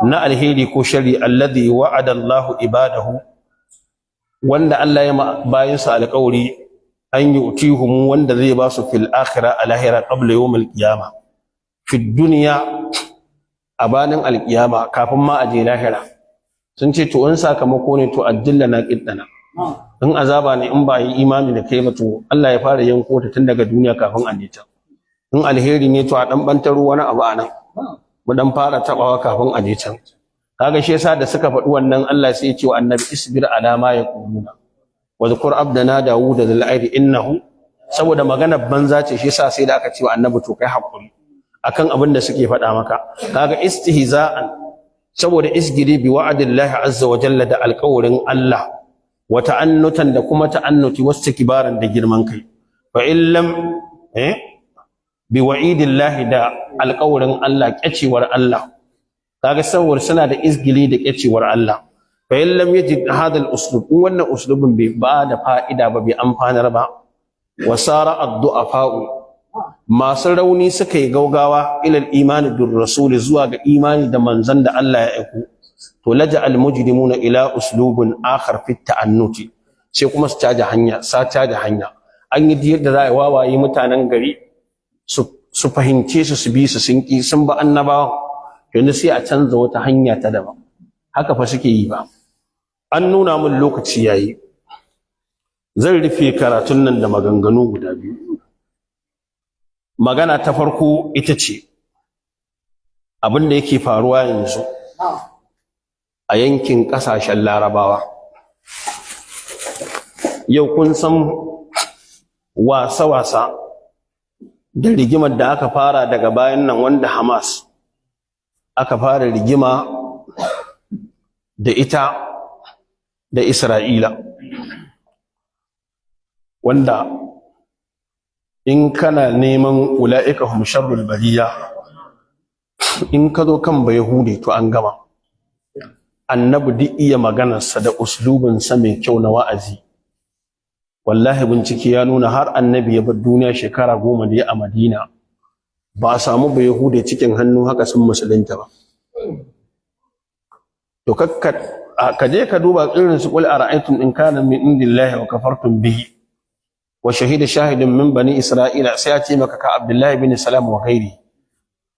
Speaker 1: na alheri ko sharri, alladhi wa'ada Allahu ibadahu, wanda Allah ya bayinsa alƙawari, an yu'tihum, wanda zai ba su, fil akhirah, alahira, qabla yawm alqiyama, fi dunya, a banin alqiyama, kafin ma a je lahira. Sun ce to in sakamako ne, to addillana qiddana, in azaba ne, in ba yi imani da kai ba, to Allah ya fara yanko ta tun daga duniya kafin a ta. In alheri ne, to a dan bantaro wani abu a nan mu dan fara tabawa kafin a je can. Kaga shi yasa da suka faɗi wannan, Allah sai ya ce wa annabi isbir ala ma yaquluna wa dhkur abdana dawud dhal aidi innahu. Saboda magana banza ce, shi yasa sai da aka ce wa annabi to kai hakuri akan abin da suke faɗa maka. Kaga istihza'an, saboda isgiri, bi wa'adillahi azza wa jalla, da alƙawarin Allah, wa ta'annutan, da kuma ta'annuti, wasu kibaran, da girman kai, fa in lam bi wa'idillahi, da alƙawarin Allah, kyacewar Allah. Kaga saboda suna da izgili da kyacewar Allah. Fa in lam yajid hadha al-uslub, in wannan uslubin bai ba da fa'ida ba, bai amfanar ba, wa sara ad-du'afa'u, masu rauni suka yi gaugawa, ilal imani bir rasul, zuwa ga imani da manzon da Allah ya aiko. To laja al mujrimuna ila uslubin akhar fi ta'annuti, sai kuma su caja hanya, sa caja hanya. An yi yadda za a wawaye mutanen gari su fahimce su, su bi su, sun ki, sun ba annabawa. Yanzu sai a canza wata hanya ta daban. Haka fa suke yi ba. An nuna min lokaci yayi. Zan rufe karatun nan da maganganu guda biyu. Magana ta farko ita ce abin da yake faruwa yanzu a yankin ƙasashen Larabawa. Yau kun san wasa-wasa da rigimar da aka fara daga bayan nan, wanda Hamas aka fara rigima da ita da Isra'ila, wanda in kana neman ula'ika hum sharrul bariya, in ka zo kan Bayahude, to an gama. Annabi duk iya maganarsa da uslubinsa mai kyau na wa'azi, wallahi bincike ya nuna har Annabi ya bar duniya, shekara 10 da ya a Madina, ba a samu Bayahude cikin hannu haka sun musulunta ba. To kakka ka je ka duba irin su qul ara'aytum in kana min indillahi wa kafartum bihi wa shahida shahidun min bani Isra'ila, sai ya ce maka ka Abdullahi bin Salam wa ghairi,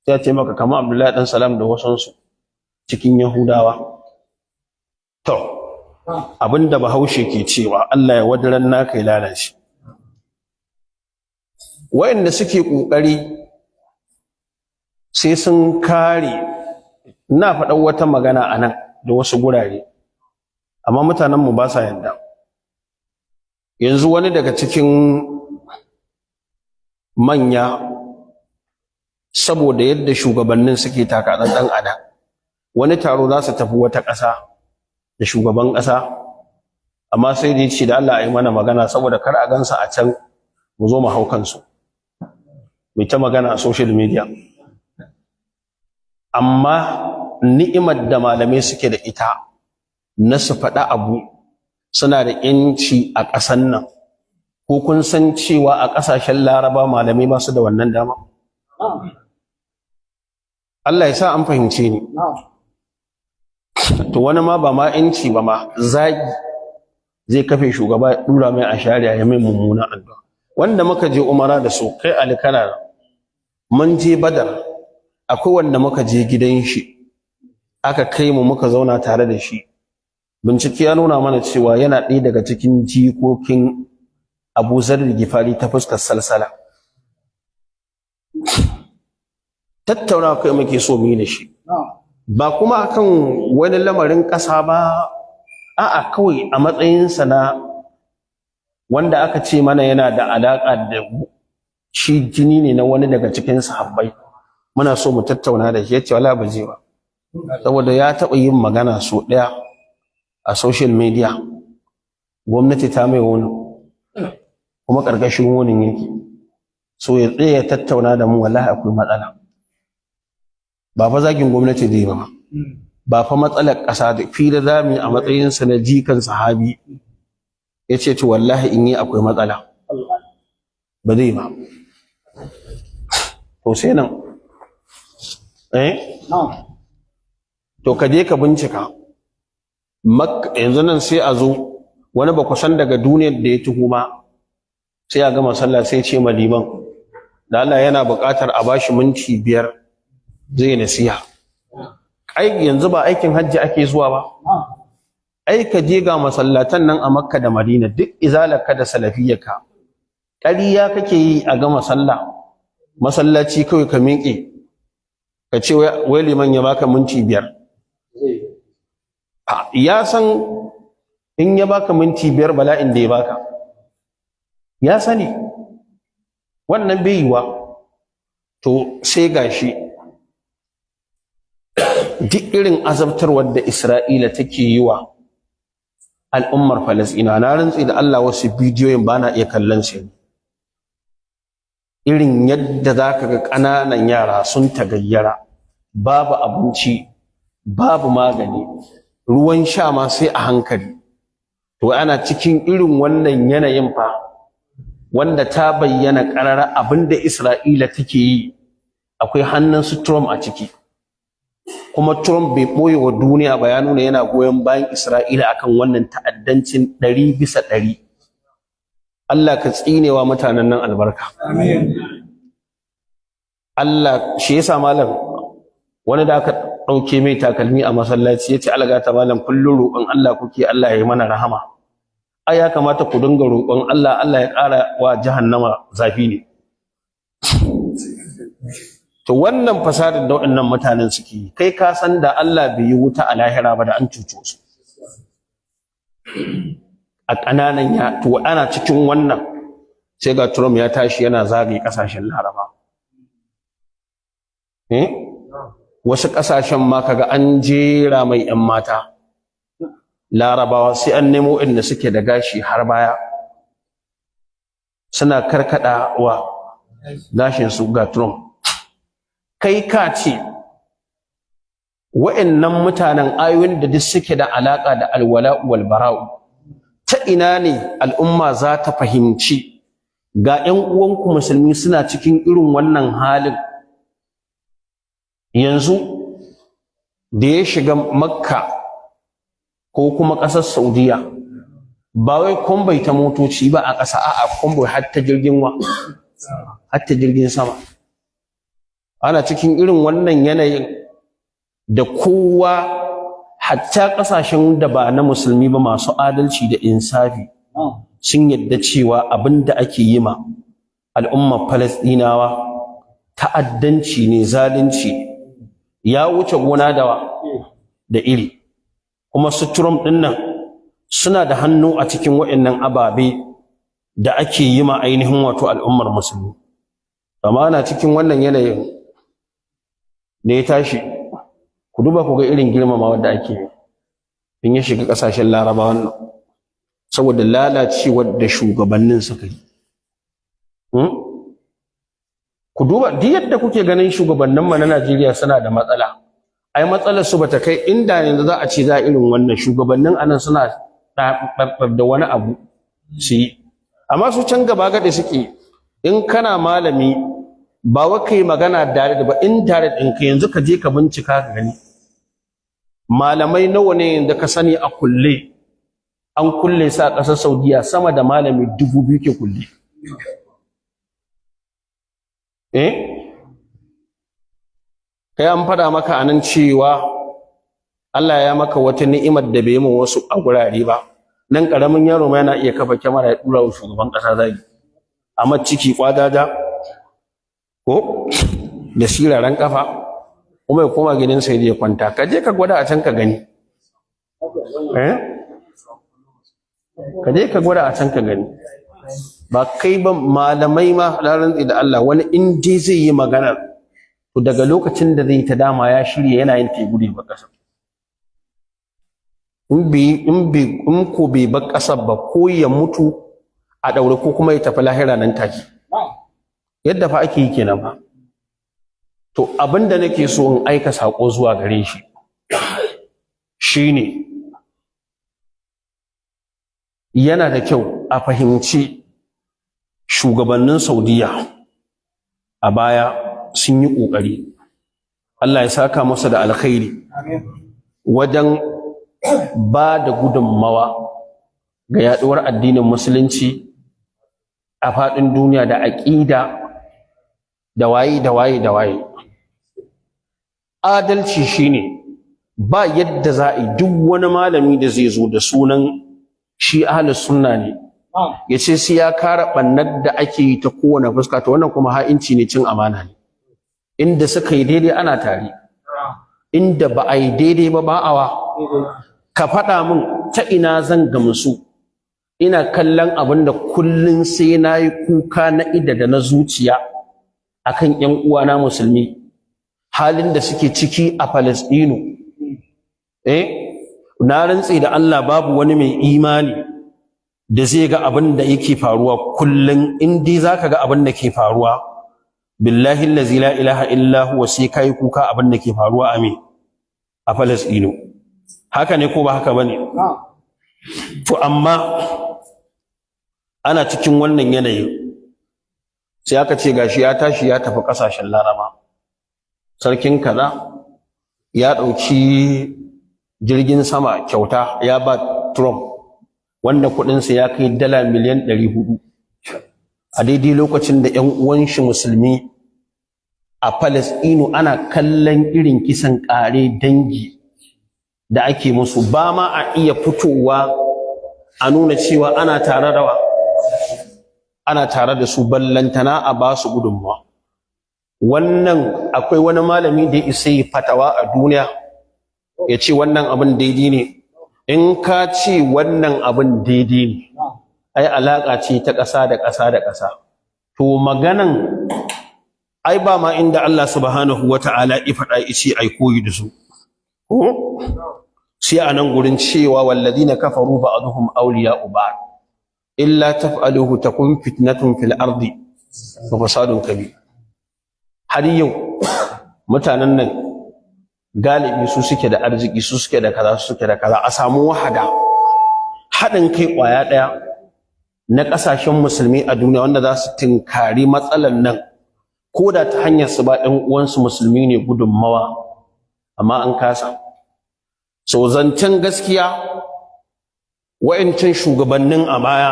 Speaker 1: sai ya ce maka kama Abdullahi dan Salam da wasansu cikin Yahudawa. To abinda Bahaushe ke cewa, Allah ya wadaran naka ya lalace. Wayanda suke kokari sai sun kare, ina faɗan wata magana a nan da wasu gurare, amma mutanenmu ba sa yadda. Yanzu wani daga cikin manya, saboda yadda shugabannin suke taka ɗan ada, wani taro za su tafi wata ƙasa da shugaban ƙasa, amma sai da ya ce da Allah a yi mana magana, saboda kar a gansa a can mu zo mu hau kansu mai ta magana a social media. Amma ni'imar da malamai suke da ita na su faɗa abu, suna da ‘yanci a ƙasan nan. Ko kun san cewa a ƙasashen Laraba malamai ba su da wannan dama? Allah ya sa an fahimce ni. To wani ma ba ma ‘yanci ba ma, zagi zai kafe shugaba ya ɗura mai a shari'a, ya mai mummunan addu'a. Wanda muka je umara da su, kai Ali kana, mun je Badar, akwai wanda muka je gidan shi, aka kai mu muka zauna tare da shi. Bincike ya nuna mana cewa yana ɗaya daga cikin jikokin Abu Zarr Gifari ta fuskar salsala. Tattaunawa kai muke so mu yi da shi, ba kuma akan wani lamarin ƙasa ba, a'a, kawai a matsayinsa na wanda aka ce mana yana da alaƙa da shi, jini ne na wani daga cikin sahabbai, muna so mu tattauna da shi. Yace wala ba zai ba, saboda ya taɓa yin magana so ɗaya a social media, gwamnati ta mai wani kuma ƙarƙashin wani yake so ya tsaye ya tattauna da mu, wallahi akwai matsala. Ba fa zagin gwamnati zai ba, ba fa matsalar ƙasa da fi da zamu a matsayinsa na jikan sahabi. Ya ce to wallahi in yi akwai matsala, ba zai ba. To sai nan to ka je ka bincika. Yanzu nan sai a zo wani ba ku san daga duniyar da ya tuhu ba, sai a gama sallah sai ce ma liman da Allah yana buƙatar a bashi minti 5 zai nasiha. Ai yanzu ba aikin hajji ake zuwa ba? Ai ka je ga masallatan nan a Makka da Madina, duk izalarka da salafiyyarka, ƙarya kake yi. A gama sallah masallaci kawai ka miƙe ka ce wai liman ya baka minti 5. Ya san in ya baka minti 5, bala'in da ya baka ya sani, wannan bai yiwa. To sai gashi duk irin azabtarwar da Isra'ila take yi wa al'ummar Falasɗina, na rantsi da Allah wasu bidiyoyin ba na iya kallon su, irin yadda za ka ga ƙananan yara sun tagayyara, babu abinci, babu magani, ruwan sha ma sai a hankali. To ana cikin irin wannan yanayin fa, wanda ta bayyana ƙarara abinda Isra'ila take yi akwai hannun su Trump a ciki. Kuma Trump bai ɓoye wa duniya ba, ya nuna yana goyon bayan Isra'ila akan wannan ta'addancin 100%. Allah ka tsinewa mutanen nan albarka. Allah shi yasa malam wani da aka ɗauke mai takalmi a masallaci ya ce, "Alga ta malam, kullum roƙon Allah kuke Allah ya yi mana rahama. Ai ya kamata ku dinga roƙon Allah Allah ya ƙara wa jahannama zafi ne." To wannan fasadin da waɗannan mutanen suke yi, kai ka san da Allah bai yi wuta a lahira ba da an cuce su a ƙananan ya. To ana cikin wannan sai ga Trump ya tashi yana zagaye ƙasashen Laraba. Eh, wasu ƙasashen ma kaga an jera mai 'yan mata Larabawa, sai an nemo inda suke da gashi har baya, suna karkada wa gashin su ga Trump. Kai ka ce wa'annan mutanen, ayoyin da duk suke da alaka da alwala'u wal bara'u, ta ina ne al'umma za ta fahimci ga 'yan uwanku musulmi suna cikin irin wannan halin? Yanzu da ya shiga Makka ko kuma ƙasar Saudiya, ba wai convoy ta motoci ba a ƙasa, a'a, convoy har ta jirgin wa, har ta jirgin sama. Ana cikin irin wannan yanayin da kowa, hatta ƙasashen da ba na musulmi ba masu adalci da insafi, sun yadda cewa abin da ake yi ma al'ummar Falasɗinawa ta'addanci ne, zalunci ya wuce gona da iri. Kuma su Trump ɗin nan suna da hannu a cikin waɗannan ababe da ake yi ma ainihin wato al'ummar musulmi. Amma ana cikin wannan yanayin da ya tashi, ku duba ku ga irin girmama da ake yi in ya shiga ƙasashen Laraba wannan, saboda lalacewar da shugabannin suka yi. Ku duba duk yadda kuke ganin shugabannin mu na Najeriya suna da matsala, ai matsalar su bata kai inda yanzu za a ce za irin wannan shugabannin anan suna da wani abu su yi. Amma su can gaba gade suke. In kana malami, ba wa kai magana direct ba, indirect ɗinka. Yanzu ka je ka bincika ka gani, malamai nawa ne yanzu ka sani a kulle, an kulle sa a ƙasar Saudiya? Sama da malami 2000 ke kulle. Eh, kai an faɗa maka anan cewa Allah ya maka wata ni'imar da bai yi wasu a gurare ba. Nan ƙaramin yaro ma yana iya kafa kyamara ya ɗura wa shugaban ƙasa zagi, amma ciki kwadaja ko da siraran kafa, kuma ya koma gidansa ya kwanta. Ka je ka gwada a can ka gani. Eh, ka je ka gwada a can ka gani. Ba kai ba, malamai ma, na rantsi da Allah, wani in dai zai yi magana, to daga lokacin da zai ta dama ya shirya yana yin ta gudu ba ƙasa. In ko bai bar ƙasar ba, ko ya mutu a ɗaure ko kuma ya tafi lahira nan take. Yadda fa ake yi kenan ba. To abin da nake so in aika saƙo zuwa gare shi shine, yana da kyau a fahimci shugabannin Saudiya a baya sun yi ƙoƙari, Allah ya saka masa da alkhairi, wajen ba da gudunmawa ga yaduwar addinin musulunci a faɗin duniya da aƙida da waye da waye da waye. Adalci shine ba yadda za a yi duk wani malami da zai zo da sunan shi ahlus sunna ne ya ce sai ya kare ɓannar da ake yi ta kowane fuska. Ta wannan kuma ha'inci ne, cin amana ne. Inda suka yi daidai ana tare, inda ba a yi daidai ba ba awa. Ka faɗa min ta ina zan gamsu ina kallon abin da kullun sai na yi kuka na ida da na zuciya akan ƴan uwana musulmi, halin da suke ciki a Falasɗinu. Eh, na rantse da Allah, babu wani mai imani da zai ga abin da yake faruwa kullun. In dai zaka ga abin da ke faruwa, billahi allazi la ilaha illa huwa, sai kai kuka abin da ke faruwa a me, a Falasɗinu. Haka ne ko ba haka bane? To amma ana cikin wannan yanayin sai aka ce gashi ya tashi ya tafi kasashen Laraba, sarkin kaza. Ya ɗauki jirgin sama kyauta ya ba Trump, wanda kuɗinsa ya kai $400 miliyan, a daidai lokacin da 'yan uwan shi musulmi a Falasɗinu ana kallon irin kisan ƙare dangi da ake musu, ba ma a iya fitowa a nuna cewa ana tare da su, ballantana a ba su gudunmawa. Wannan akwai wani malami da ya isa yi fatawa a duniya ya ce wannan abin daidai ne? In ka ce wannan abin daidai ne, ai alaƙa ce ta ƙasa da ƙasa da ƙasa. To maganan ai ba ma inda Allah subhanahu wata'ala ya faɗa ice ai koyi da su, sai a nan gurin cewa walladina kafaru ba'duhum awliya'u ba'd illa taf'aluhu takun fitnatun fil ardi wa fasadun kabir. Har yau mutanen nan galibi su suke da arziki, su suke da kaza, su suke da kaza. A samu wahada, haɗin kai ƙwaya ɗaya na ƙasashen musulmi a duniya wanda za su tinkari matsalar nan, ko da ta hanyar su ba ɗan uwansu musulmi ne gudunmawa, amma an kasa. So zancen gaskiya, wa'incan shugabannin a baya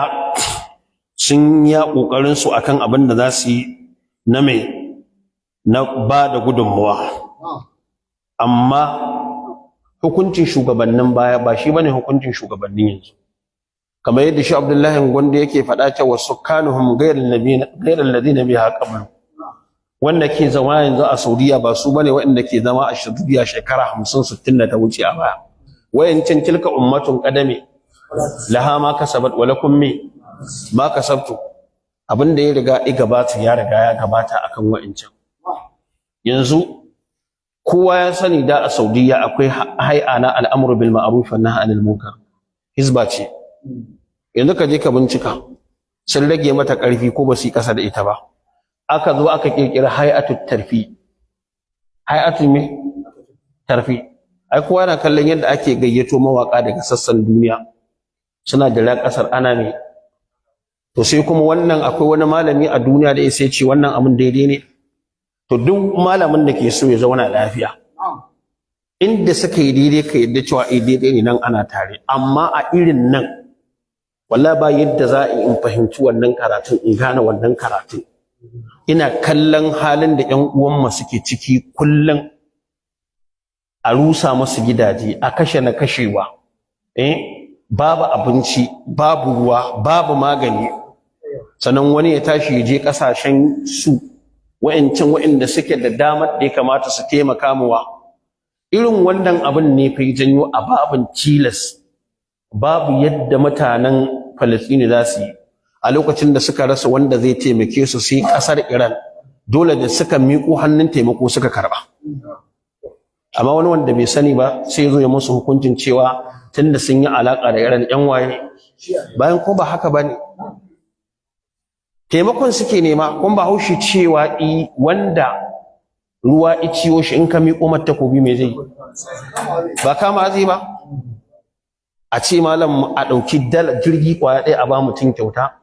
Speaker 1: sun yi ƙoƙarin su akan abin da za su yi na mai na ba da gudunmawa, amma hukuncin shugabannin baya ba shi bane hukuncin shugabannin yanzu. Kamar yadda shi Abdullahi Gwanda yake faɗa cewa sukkanuhum ghayral ladina biha qablu, wanda ke zama yanzu a Saudiya ba su bane waɗanda ke zama a Saudiya shekara 50, 60 da ta wuce a baya. Wayancin tilka ummatun qadami laha ma kasabat wa lakum ma kasabtu. Abin da ya riga ya gabata ya riga ya gabata akan wa'incan. Yanzu kowa ya sani da a Saudiya akwai hay'a na al'amru bil ma'ruf wa nahy anil munkar, hizba ce. Yanzu ka je ka bincika, sun rage mata karfi ko ba su yi kasa da ita ba? Aka zo aka kirkiri hay'atut tarfi. Hay'atul me? Tarfi. Ai kowa na kallon yadda ake gayyato mawaka daga sassan duniya suna da kasar ana ne. To sai kuma wannan, akwai wani malami a duniya da sai ce wannan abin daidai ne? To duk malamin da ke so ya zauna lafiya, inda suka yi daidai ka yadda cewa eh, daidai ne, nan ana tare. Amma a irin nan, wallahi ba yadda za a in fahimci wannan karatun, in gane wannan karatun, ina kallon halin da ƴan uwanmu suke ciki kullum, a rusa musu gidaje, a kashe na kashewa, babu abinci, babu ruwa, babu magani. Sannan wani ya tashi ya je kasashen su wa'ancan wa'anda suke da damar da ya kamata su taimaka muwa. Irin wannan abin ne fa janyo a babin tilas, babu yadda mutanen Falastini za su yi a lokacin da suka rasa wanda zai taimake su sai kasar Iran, dole da suka miƙo hannun taimako suka karba. Amma wani wanda bai sani ba sai zo ya musu hukuncin cewa tunda sun yi alaka da Iran, yan waye, bayan ko ba haka bane. Taimakon suke nema. Kun ba haushi cewa i wanda ruwa i ciyo shi, in ka miƙo mata takobi me zai ba? Kama zai ba. A ce malam a ɗauki jirgi kwaya ɗaya a ba mutum kyauta,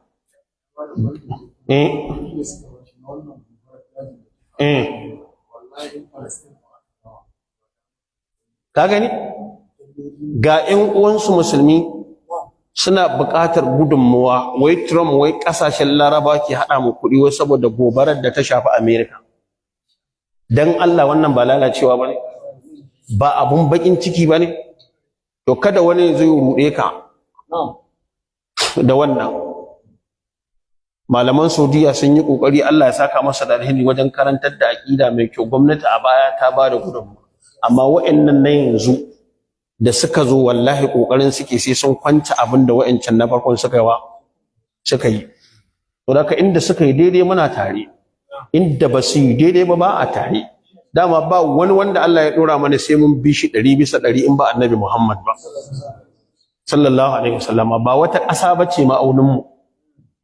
Speaker 1: eh eh, ka gani ga ƴan uwansu musulmi suna buƙatar gudunmuwa, wai Trump, wai ƙasashen Laraba ke haɗa mu kuɗi, wai saboda gobarar da ta shafi America. Dan Allah, wannan ba lalacewa bane? Ba abun bakin ciki bane? To kada wani zai ruɗe ka da wannan. Malaman Saudiya sun yi kokari, Allah ya saka masa da alheri, wajen karantar da aƙida mai kyau. Gwamnati a baya ta ba da gudunmuwa, amma wa'annan na yanzu da suka zo, wallahi kokarin suke sai sun kwanta abin da wa'ancan na farkon suka yi. To da inda suka yi daidai muna tare, inda ba su yi daidai ba, ba a tare. Dama ba wani wanda Allah ya dora mana sai mun bi shi 100% in ba Annabi Muhammad ba sallallahu alaihi wasallama. Ba wata ƙasa bace ma'aunin mu.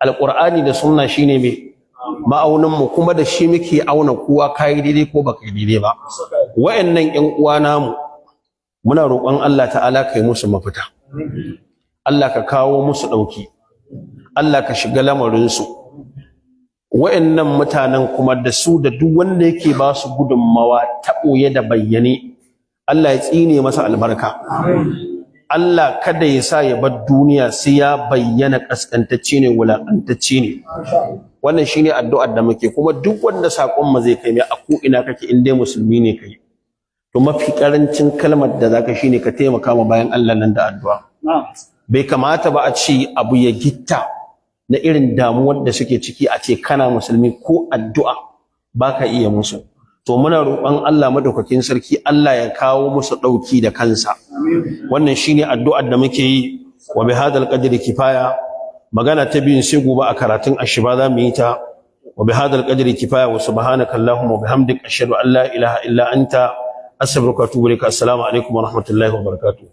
Speaker 1: Alqur'ani da sunna shine me ma'aunin mu, kuma da shi muke auna kowa, kai daidai ko baka daidai ba. Wa'annan ƴan uwa namu, muna roƙon Allah ta'ala kai musu mafita, Allah ka kawo musu ɗauki, Allah ka shiga lamarinsu. Wa'annan mutanen kuma, da su da duk wanda yake ba su gudunmawa ta ɓoye da bayyane, Allah ya tsine masa albarka. Allah kada ya sa ya bar duniya sai ya bayyana kaskantacce ne, wulakantacce ne. Wannan shine addu'ar da muke. Kuma duk wanda sakon mu zai kai mai a ko ina kake, in dai musulmi ne kai, to mafi karancin kalmar da zaka shine ka taimaka ma bayan Allah nan da addu'a. Bai kamata ba a ce abu ya gitta na irin damuwar da suke ciki, a ce kana musulmi ko addu'a baka iya musu. To muna roƙon Allah madaukakin sarki, Allah ya kawo musu ɗauki da kansa. Wannan shine addu'ar da muke yi. Wa bi hadal qadri kifaya. Magana ta biyun sai gobe a karatun ashiba za mu yi ta. Wa bi hadal qadri kifaya. Wa subhanaka allahumma wa bihamdik, ashhadu an la ilaha illa anta, astaghfiruka wa atubu ilaik. Assalamu alaikum wa rahmatullahi wa barakatuh.